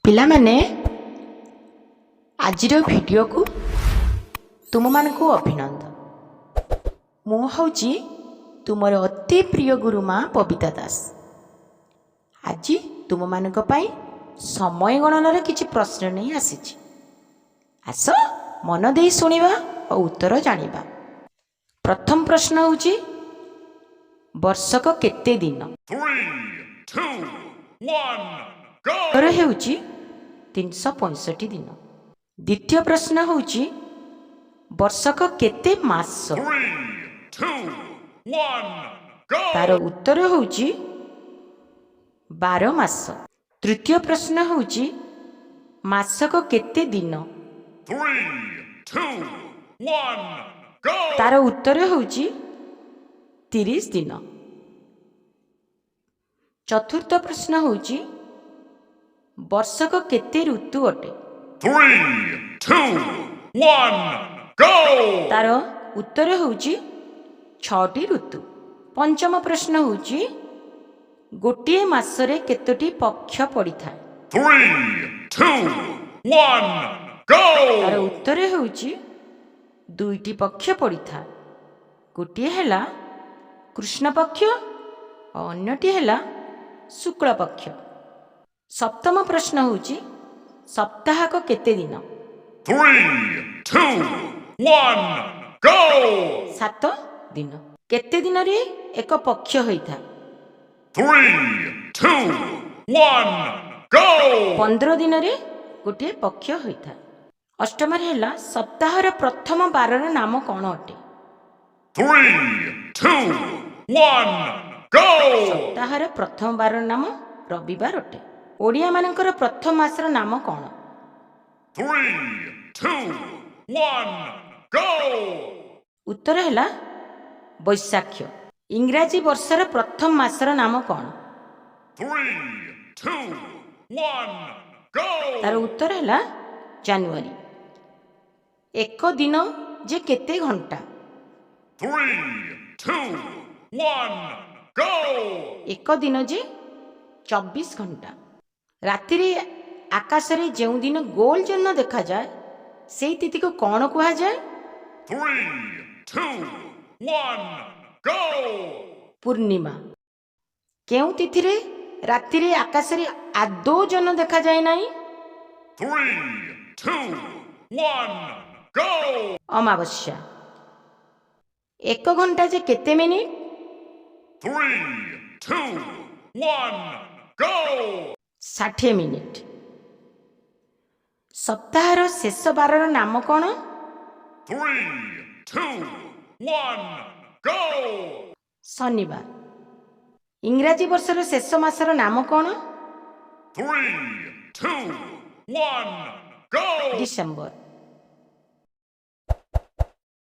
ପିଲାମାନେ, ଆଜିର ଭିଡ଼ିଓକୁ ତୁମମାନଙ୍କୁ ଅଭିନନ୍ଦନ। ମୁଁ ହେଉଛି ତୁମର ଅତି ପ୍ରିୟ ଗୁରୁମା ବବିତା ଦାସ। ଆଜି ତୁମମାନଙ୍କ ପାଇଁ ସମୟ ଗଣନାର କିଛି ପ୍ରଶ୍ନ ନେଇ ଆସିଛି। ଆସ, ମନ ଦେଇ ଶୁଣିବା ଓ ଉତ୍ତର ଜାଣିବା। ପ୍ରଥମ ପ୍ରଶ୍ନ ହେଉଛି, ବର୍ଷକ କେତେ ଦିନ? Three, two, one, go! ଉତ୍ତର ହେଉଛି 365 ଦିନ। ଦ୍ୱିତୀୟ ପ୍ରଶ୍ନ ହେଉଛି, ବର୍ଷକ କେତେ ମାସ? Three, two, one, go! ତାର ଉତ୍ତର ହେଉଛି 12 ମାସ। ତୃତୀୟ ପ୍ରଶ୍ନ ହେଉଛି, ମାସକ କେତେ ଦିନ? Three, two, one, go! ତାର ଉତ୍ତର ହେଉଛି 30 ଦିନ। ଚତୁର୍ଥ ପ୍ରଶ୍ନ ହେଉଛି, ବର୍ଷକ କେତେ ଋତୁ ଅଟେ? Three, two, one, go! ତାର ଉତ୍ତର ହେଉଛି ଛଅଟି ଋତୁ। ପଞ୍ଚମ ପ୍ରଶ୍ନ ହେଉଛି, ଗୋଟିଏ ମାସରେ କେତୋଟି ପକ୍ଷ ପଡ଼ିଥାଏ? Three, two, one, go! ତାର ଉତ୍ତର ହେଉଛି ଦୁଇଟି ପକ୍ଷ ପଡ଼ିଥାଏ। ଗୋଟିଏ ହେଲା କୃଷ୍ଣ ପକ୍ଷ ଓ ଅନ୍ୟଟି ହେଲା ଶୁକ୍ଳ ପକ୍ଷ। ସପ୍ତମ ପ୍ରଶ୍ନ ହେଉଛି, ସପ୍ତାହକ କେତେ ଦିନ? Three, two, one, go! 7 ଦିନ। କେତେ ଦିନରେ ଏକ ପକ୍ଷ ହୋଇଥାଏ? Three, two, one, go! 15 ଦିନରେ ଗୋଟିଏ ପକ୍ଷ ହୋଇଥାଏ। ଅଷ୍ଟମରେ ହେଲା, ସପ୍ତାହର ପ୍ରଥମ ବାରର ନାମ କ'ଣ ଅଟେ? Three, two, one, go! ସପ୍ତାହର ପ୍ରଥମ ବାରର ନାମ ରବିବାର ଅଟେ। ଓଡ଼ିଆମାନଙ୍କର ପ୍ରଥମ ମାସର ନାମ କ'ଣ? Three, two, one, go! ଉତ୍ତର ହେଲା ବୈଶାଖ। ଇଂରାଜୀ ବର୍ଷର ପ୍ରଥମ ମାସର ନାମ କ'ଣ? Three, two, one, go! ତାର ଉତ୍ତର ହେଲା ଜାନୁଆରୀ। ଏକ ଦିନ ଯେ କେତେ ଘଣ୍ଟା? Three, two, one, go! ଏକ ଦିନ ଯେ 24 ଘଣ୍ଟା। ରାତିରେ ଆକାଶରେ ଯେଉଁଦିନ ଗୋଲ ଜହ୍ନ ଦେଖାଯାଏ, ସେଇ ତିଥିକୁ କ'ଣ କୁହାଯାଏ? Three, two, one, go! ପୂର୍ଣ୍ଣିମା। କେଉଁ ତିଥିରେ ରାତିରେ ଆକାଶରେ ଆଦୌ ଜହ୍ନ ଦେଖାଯାଏ ନାହିଁ? Three, two, one, go! ଅମାବାସ୍ୟା। ଏକ ଘଣ୍ଟା ଯେ କେତେ minute? Three, two, one, go! 60 minute. ସପ୍ତାହର ଶେଷ ବାରର ନାମ କ'ଣ? Three, two, one, go! ଶନିବାର। ଇଂରାଜୀ ବର୍ଷର ଶେଷ ମାସର ନାମ କ'ଣ? Three, two, one, go! December.